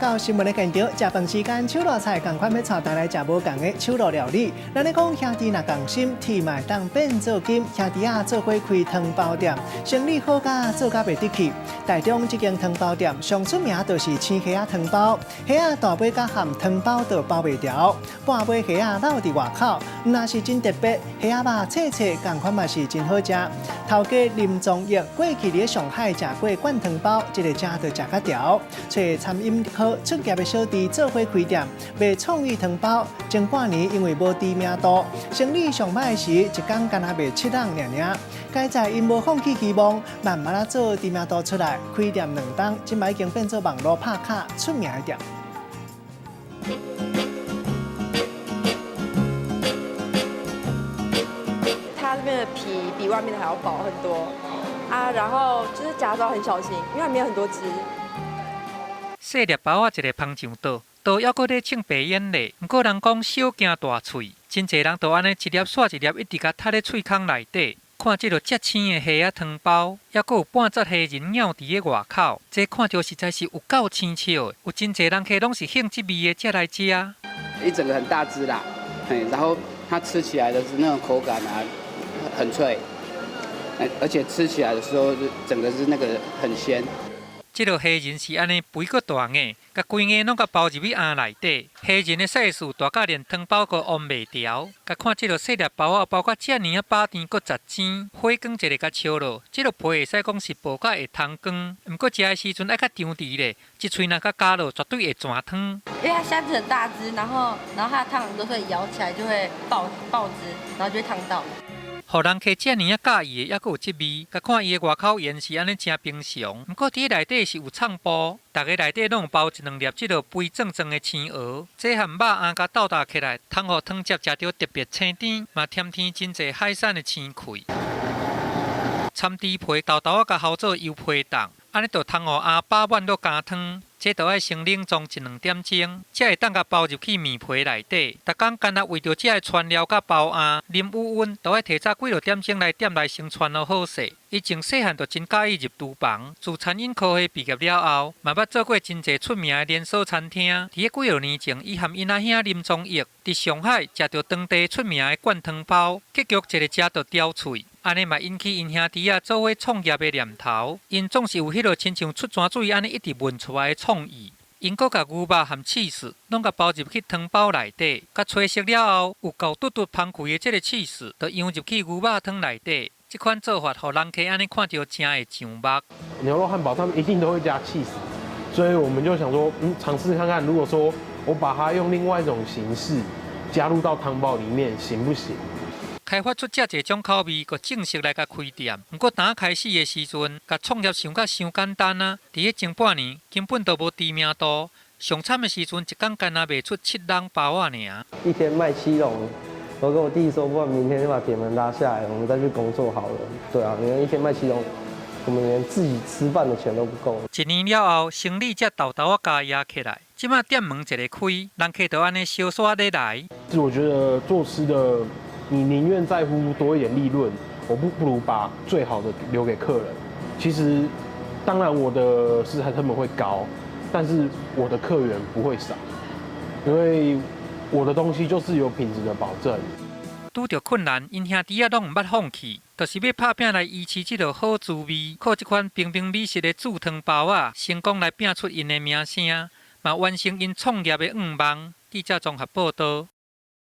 到新聞的現場，食飯時間，手路菜仝款欲帶大家來食無仝的手路料理。咱咧講兄弟若仝心，鐵嘛會當變做金，兄弟仔做伙開湯包店，生意好甲做甲袂得去。台中這間湯包店上出名就是青蝦仔湯包，蝦仔大尾佮含湯包都包袂牢，半尾蝦仔落佇外口，若是真特別，蝦仔肉脆脆，仝款嘛是真好食。頭家林宗義過去佇上海食過灌湯包，這個食就食甲著，揣餐飲科出業的小弟做伙開店，賣創意湯包。前半年因為無知名度，生意上䆀時，一工干焦賣七籠爾爾。佳哉𪜶無放棄希望，慢慢仔做知名度出來，開店2冬，這擺已經變做網路拍卡出名的店。它這邊的皮比外面的還要薄很多啊，然後就是夾的時候很小心，因為裡面很多汁。細粒包仔一个芳上桌，都猶閣咧唱白眼咧。毋過人講小驚大喙，真濟人都按呢一粒煞一粒，一直共啜咧喙空內底。看這个遮青的蝦仔湯包，猶閣有半截蝦仁咬佇咧外口，這看著實在是有夠生笑的。有真濟人客攏是興這味的才來食。一整個很大隻啦，然後它吃起來的是那種口感啊，很脆，而且吃起來的時候，整個是那個很鮮。這个蝦仁是按呢肥閣大眼，共規个攏共包入去餡內底。蝦仁的 size 大甲連湯包閣甕袂牢。共看這个細粒包仔包甲遮爾仔飽甜閣雜鮮，火光一个共燒落，這个皮會使講是薄甲會通光。毋過食的時陣愛較張弛咧，一喙若共咬落，絕對會全湯。因為它蝦子很大隻，然後它的燙都會咬起來就會爆爆汁，然後就會燙到。予人客遮爾仔佮意的，猶閣有這味。共看伊的外口鹽是按呢誠平常，毋過佇內底是有藏布，逐个內底攏有包一兩粒這个肥壯壯的青蚵。這和肉餡共鬥搭起來，通予湯汁食著特別清甜，嘛添添真濟海產的鮮氣。摻豬皮沓沓仔共烜做油皮凍，按呢就通予餡飽滿閣加湯。這著愛先冷藏一兩點鐘，才會當共包入去麵皮內底。逐工干焦為著這个川料佮包餡，林宇溫都愛提早幾落點鐘來店內先汆予好勢。伊從細漢就真佮意入廚房，自餐飲科系畢業了後，嘛捌做過真濟出名的連鎖餐廳。佇咧幾落年前，伊和𪜶阿兄林宗義佇上海食著當地出名的灌湯包，結局一个食就刁喙。按呢嘛引起𪜶兄弟仔做伙創業的念頭。𪜶總是有彼落親像出泉水按呢一直問出來的創意。𪜶閣共牛肉和起司攏共包入去湯包內底，共炊熟了後，有夠拄拄芳開的這个起司，就溶入去牛肉湯內底。這款做法，予人客按呢看著誠會上目。牛肉漢堡上面一定都會加起司，所以我們就想說，嘗試看看，如果說我把它用另外一種形式加入到湯包裡面，行不行？開發出遮濟種口味，閣正式來共開店。毋過當開始的時陣，共創業想甲傷簡單啊！佇咧前半年根本都無知名度，上慘的時陣，一工干焦賣出七籠包仔爾。一天賣七籠，我跟我弟說，不然明天就把鐵門拉下來，我們再去工作好了。對啊，你看一天賣七籠，我們連自己吃飯的錢都不夠。一年了後，生意才沓沓仔共壓起來。這擺店門一个開，人客就按呢相紲咧來。我覺得做吃的，你寧願在乎多一點利潤，我不如把最好的留給客人。其實，當然我的食材成本會高，但是我的客源不會少，因為我的東西就是有品質的保證。拄著困難，𪜶兄弟仔攏毋捌放棄，就是欲拍拚來維持這个好滋味，靠這款平平美食的煮湯包仔，成功來拚出𪜶的名聲，嘛完成𪜶創業的願望。記者綜合報導。